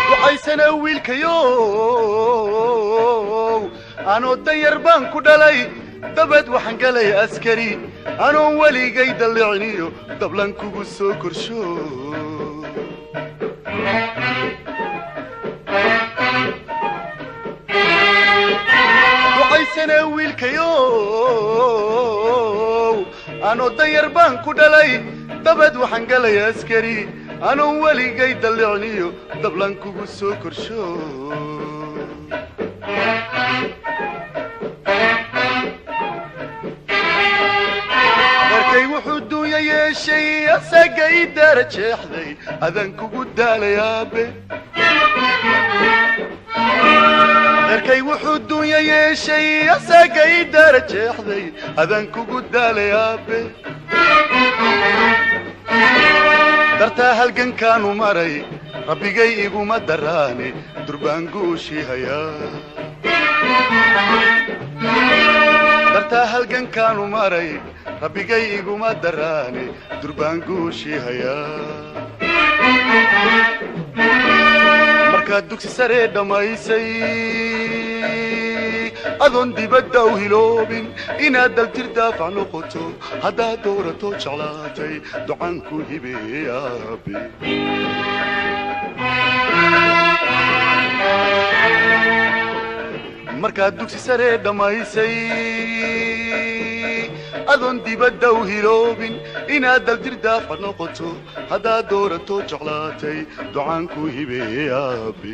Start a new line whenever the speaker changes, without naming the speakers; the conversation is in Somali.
Ducaysana wiilkayow, anoo danyar baan ku dhalay, dabeed waxaan galay askari, anoon weligay dalliciniyo dablan kugu soo korsho. Ducaysana wiilkayow, anoo danyar baan ku dhalay, dabeed waxaan galay askari, anoon weligay dalliciniyo dablan kugu soo korsho. Darkay wuxuu duunya yeeshay asaga i daara jeexday, adaan kugu daalay aabe. Darkay wuxuu duunya yeeshay asaga i daara jeexday, adaan kugu daalay aabe. Dartaa halgankaanu maray rabbigay iguma daraane, durbaan guushii hayaa. Dartaa halgankaanu maray rabbigay iguma daraane, durbaan guushii hayaa. Markaad dugsi saree dhammaysay adoon dibadda u hiloobin, inaad daltir daafac noqoto haddaad doorato jeclaatay, ducaan ku hibeeyaabe. Markaad dugsi saree dhammaysay adoon dibadda u hiloobin, inaad daljir daafac noqoto haddaad doorato jeclaatay, ducaan ku hibeeyaabe.